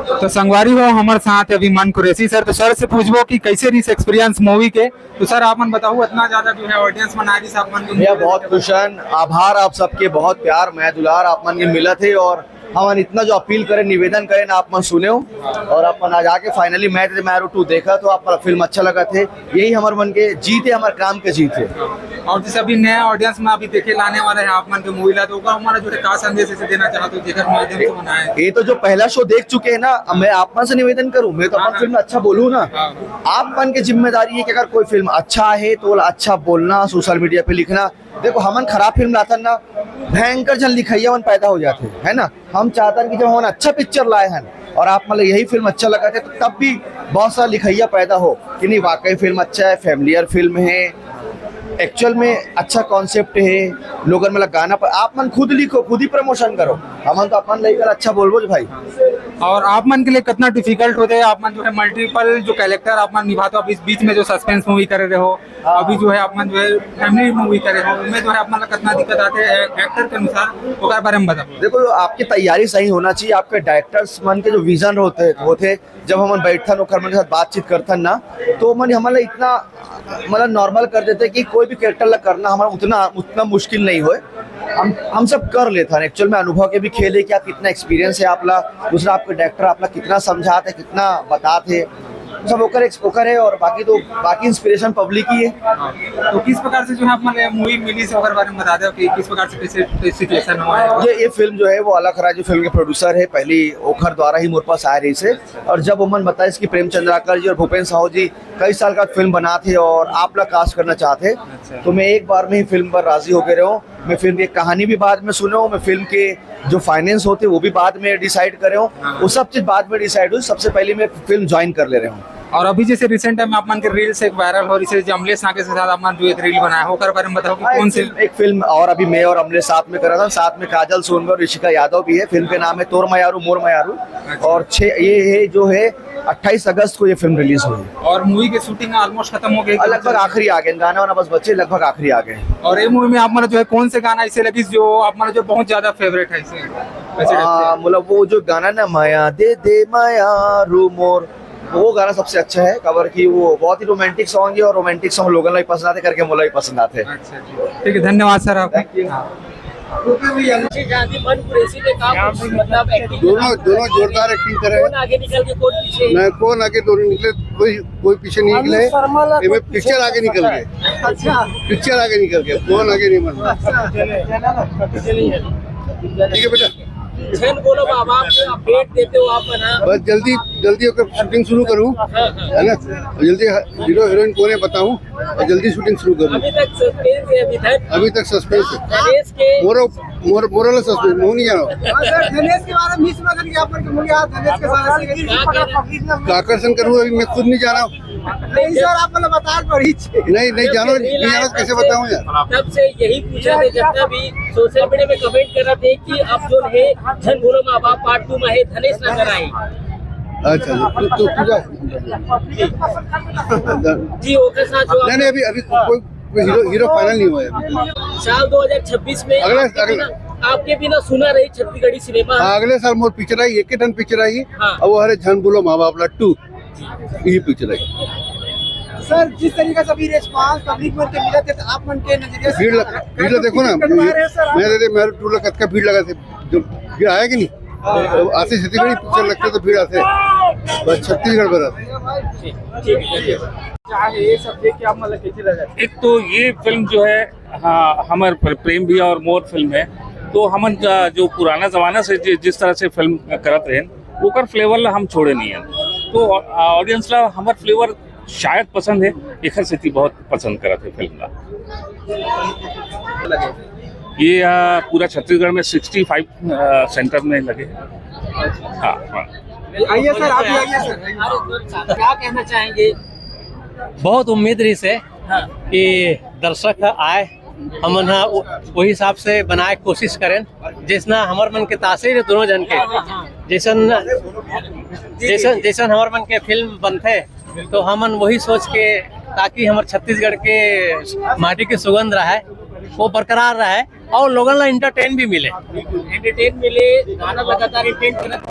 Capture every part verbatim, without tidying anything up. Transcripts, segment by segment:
तो संगवारी हो, हमर साथ अभी मन कुरैशी सर। तो सर से पूछबो कि कैसे रहिस एक्सपीरियंस मूवी के। तो सर, आप मन बताओ, इतना ज्यादा जो है ऑडियंस मन आ रहिस आप मन के भैया, movie बहुत देखे खुश हन। आभार आप सबके, बहुत प्यार, मया दुलार आप मन के मिलत हे और हमन इतना जो अपील करें, निवेदन करें ना, आप मन सुने हो और आप मन आज आके finally मैं तेरे म्यारू टू देखा, तो आप मन फिल्म अच्छा लगत हे। यही हमर मन के जीत हे, हमर काम के जीत हे। और जैसे अभी नया ऑडियंस में अभी देखे लाने वाला है आप मन के मूवी ला, तो ओकर हमारा जो है का संदेश इसे देना चाहते हो, जेकर माध्यम से बनाए? ये तो जो पहला शो देख चुके हैं ना, अब मैं आप मन से निवेदन करूं, मैं तो अपन हाँ, हाँ। फिल्म अच्छा बोलूं ना। हाँ। आप मन के जिम्मेदारी है कि अगर कोई फिल्म अच्छा है तो ओला अच्छा बोलना, सोशल मीडिया पे लिखना। देखो, हमन खराब फिल्म लाथन ना, भयंकर झन लिखइया मन पैदा हो जाथे, है ना। हम चाहतन कि जब हमन अच्छा पिक्चर लाए हन और आप मन ला यही फिल्म अच्छा लगत हे, तो तब भी बहुत सारा लिखइया पैदा हो कि नहीं, वाकई फिल्म अच्छा है, फैमिलियर फिल्म है, एक्चुअल में अच्छा कॉन्सेप्ट है, लोगन मन ला गाना पर, आप मन खुद लिखो, खुद ही प्रमोशन करो। हमन तो अपन लइका ला अच्छा बोलबो जी भाई। और आप मन के लिए कितना डिफिकल्ट होते हैं, आप मन जो है मल्टीपल जो कैरेक्टर आप मन निभाते हो, अभी इस बीच में जो सस्पेंस मूवी करे रहे हो, हाँ। अभी जो है आप मन जो है फैमिली मूवी करे हो, उनमें जो है आप मन ला कितना दिक्कत आते हैं एक्टर के अनुसार, ओकर बारे में बताओ। देखो, आपकी तैयारी सही होना चाहिए, आपके डायरेक्टर्स मन के जो विजन होते होते, जब हमन बैठथन ओकर मन के साथ बातचीत करथन ना, तो मन हमन ला इतना, मतलब, नॉर्मल कर देते कि कोई भी कैरेक्टर ला करना हमारा उतना, उतना मुश्किल नहीं होए। हम हम सब कर लेथन। एक्चुअल में अनुभव के भी खेल है कि आप कितना एक्सपीरियंस है आप ला, दूसरा आपके डायरेक्टर आप ला कितना समझाते, कितना बताते, सब ओकर एक्स-, ओकर है। और बाकी तो, बाकी इंस्पिरेशन पब्लिक ही है। तो किस प्रकार से जो है आप मन मूवी मिली से ओकर बारे में बता दो कि किस प्रकार से कैसे सिचुएशन हुआ है? ये ये फिल्म जो है वो अलख राजू फिल्म के प्रोड्यूसर है, पहली ओखर द्वारा ही मोर पास आ रहिस हे। और जब ओमन बताइस कि प्रेम चंद्राकर जी और भूपेन साहू जी कई साल का फिल्म बनात हे और आप ला कास्ट करना चाहत हे, अच्छा। तो मैं एक बार में ही फिल्म पर राजी होके रहे हूँ। मैं फिल्म की कहानी भी बाद में सुने हूँ, मैं फिल्म के जो फाइनेंस होते वो भी बाद में डिसाइड करे हूँ, हाँ। वो सब चीज बाद में डिसाइड हुई। सबसे पहले मैं फिल्म ज्वाइन कर ले रहे हूँ। और अभी जैसे रिसेंट टाइम आप मन के रील से एक वायरल हो रही है, जो अमलेश नागेश के साथ आप मन जो एक रील बनाया हो, ओकर बारे में बताओ कि हाँ, कौन एक से फिल्म, एक फिल्म और अभी मैं और अमलेश साथ में करा था, साथ में काजल सोनकर और ऋषिका यादव भी है। फिल्म के नाम है तोर मयारू मोर मयारू। अच्छा। और छः, ये है जो है अट्ठाईस अगस्त को ये फिल्म रिलीज हुई है। और मूवी की शूटिंग ऑलमोस्ट खत्म हो गई? लगभग आखिरी आ गए, गाना वाना बस बचे, लगभग आखिरी आ गए। और ये मूवी में आप मतलब जो है कौन से गाना ऐसे लगी जो आप मतलब जो बहुत ज्यादा फेवरेट है इसे? वैसे आ, मतलब वो जो गाना ना, माया दे दे माया रू मोर, वो गाना सबसे अच्छा है, काबर कि वो बहुत ही रोमांटिक सॉन्ग है और रोमांटिक सॉन्ग लोगन ला भी पसंद आते करके मोला भी पसंद आते हैं। अच्छा जी, ठीक है, धन्यवाद सर आप। Thank you। हाँ। अच्छा जी, मन कुरैशी ने कहा कुछ, मतलब, एक्टिंग दोनों, दोनों जोरदार एक्टिंग करे हैं। कौन आगे निकल के कौन पीछे? मैं कौन आगे, दोनों निकले, कोई, कोई पीछे नहीं निकले। अनुज शर्मा ला ये मैं कोई पीछे पिक्चर आगे निकल गए। अच्छा। पिक्चर आगे निकल गए, कौन आगे नहीं बन रहा। अच्छा। ठीक है बेटा। झन बोलो बाबा, आप अपडेट देते हो आप बना। बस जल्दी, जल्दी होकर शूटिंग शुरू करूँ, हाँ, हाँ। है ना? जल्दी हीरो हीरोइन कौन है बताऊँ और जल्दी शूटिंग शुरू करूँ। अभी तक सस्पेंस है, अभी तक। अभी तक सस्पेंस है। धनेश के मोरो, मोर-, मोरल सस्पेंस, मैं नहीं जाना। हाँ सर, धनेश के बारे में मिस मदन की आप लोग मुझे याद, धनेश के साथ क्या कहना? आकर्षण करूँ, अभी मैं खुद नहीं जाना। नहीं सर, आप मतलब बता पड़ी। नहीं, नहीं जानो, नहीं जानो, कैसे बताऊं यार? तब से यही पूछा था, जितना भी सोशल मीडिया में कमेंट कर रहे थे कि अब जो है झन बोलो माँ बाप पार्ट टू में है, धनेश नजर आए। अच्छा, तो, तो पूजा। जी, ओके साथ जो नहीं, नहीं, अभी, अभी को-, कोई, कोई हीरो, हीरो फाइनल नहीं हुआ है अभी। साल दो हज़ार छब्बीस में अगले, आपके अगले बिना, आपके बिना सुना रही छत्तीसगढ़ी सिनेमा। हाँ, अगले साल मोर पिक्चर आई, एक ही ठन पिक्चर आई, हाँ। और वो हरे झन बोलो माँ बाप ला टू। ये पिक्चर है। सर, जिस तरीका से अभी रिस्पांस पब्लिक मन के मिला थे, तो आप मन के नजरिया से भीड़ लग-, भीड़ लग-, देखो ना, कितने लोग आ रहे हैं, सर? मैं तो, मैं टू लाख का भीड़ लगा थे, जो भीड़ आया कि नहीं? तो आशीष छत्तीसगढ़ी पिक्चर लगते तो भीड़ आते, बस छत्तीसगढ़ भर आते। चाहे ये सब देख के आप मतलब कैसे लगा? एक तो ये फिल्म जो है, हाँ, हमर प्र-, प्रेम भैया और मोर फिल्म है, तो हमन का जो पुराना जमाना से जि-, जिस तरह से फिल्म करत रहे, ओकर फ्लेवर ला हम छोड़े नहीं है। तो ऑ-, ऑडियंस ला हमर फ्लेवर शायद पसंद है, एखर सेती बहुत पसंद करत है फिल्म ला। ये, आ, पूरा छत्तीसगढ़ में सिक्सटी फ़ाइव, आ, सेंटर में लगे हैं। हाँ, हाँ। आइए सर, आप भी आइए सर। क्या कहना चाहेंगे? बहुत उम्मीद रहिस हे हाँ। कि दर्शक आए, हमन ह वो, वही हिसाब से बनाए के कोशिश करें, जैसना हमर मन के तासीर हे दोनों जन के, जैसन, जैसन, जैसन हमर मन के फिल्म बनथे, तो हमन वही सोच के, ताकि हमर छत्तीसगढ़ के माटी के सुगंध रहे, वो बरकरार रहे और लोगन ला एंटरटेन भी मिले। एंटरटेन मिले, गाना लगातार एंटरटेन करत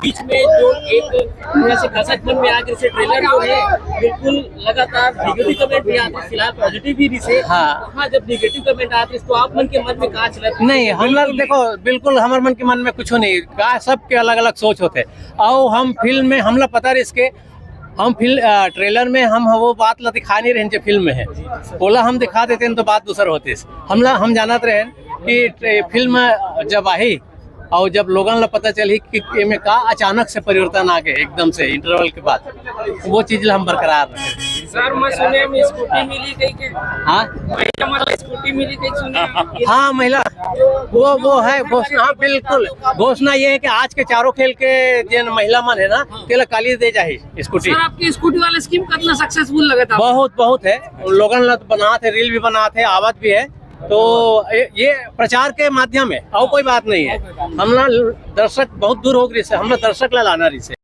बीच में जो एक थोड़ा सा कसक मन में आके इसे ट्रेलर जो है बिल्कुल लगातार नेगेटिव कमेंट भी आते, फिलहाल पॉजिटिव भी रिसे। हाँ। वहाँ जब नेगेटिव कमेंट आते तो आप मन के मन में का चलत? नहीं, हमला देखो, बिल्कुल हमर मन के मन में कुछो नहीं, का सबके अलग-अलग सोच होथे। अउ हम फिल्म में हमला पता रहिस के हम फिल्म, अ, ट्रेलर में हम वो बात ला दिखा नहीं रहेन जो फिल्म में है, ओला हम दिखा देतेन तो बात दूसर होतिस। हमला, हम जानत रहेन कि ट्रे-, फिल्म जब आही अउ जब लोगन ला पता चलही कि एमे का अचानक से परिवर्तन आ गए एकदम से इंटरवल के बाद, वो चीज ला हम बरकरार रहे। सर, मैं सुने में स्कूटी मिली कहीं के। हाँ? महिला मतलब स्कूटी मिली कहीं सुने में। हाँ, महिला, वो, वो है घोषणा, हाँ, बिल्कुल। घोषणा ये है कि आज के चारों खेल के जिन महिला मन है ना, तेला काली दे जाही स्कूटी। सर, आपकी स्कूटी वाला स्कीम कितना सक्सेसफुल लगा था? बहुत, बहुत है। लोगन ला बनात है, रील भी बनात है, आवत भी है। तो ये, ये प्रचार के माध्यम है, और कोई बात नहीं है। हमला दर्शक बहुत दूर हो गए से, हमला दर्शक ला लाना रहिसे।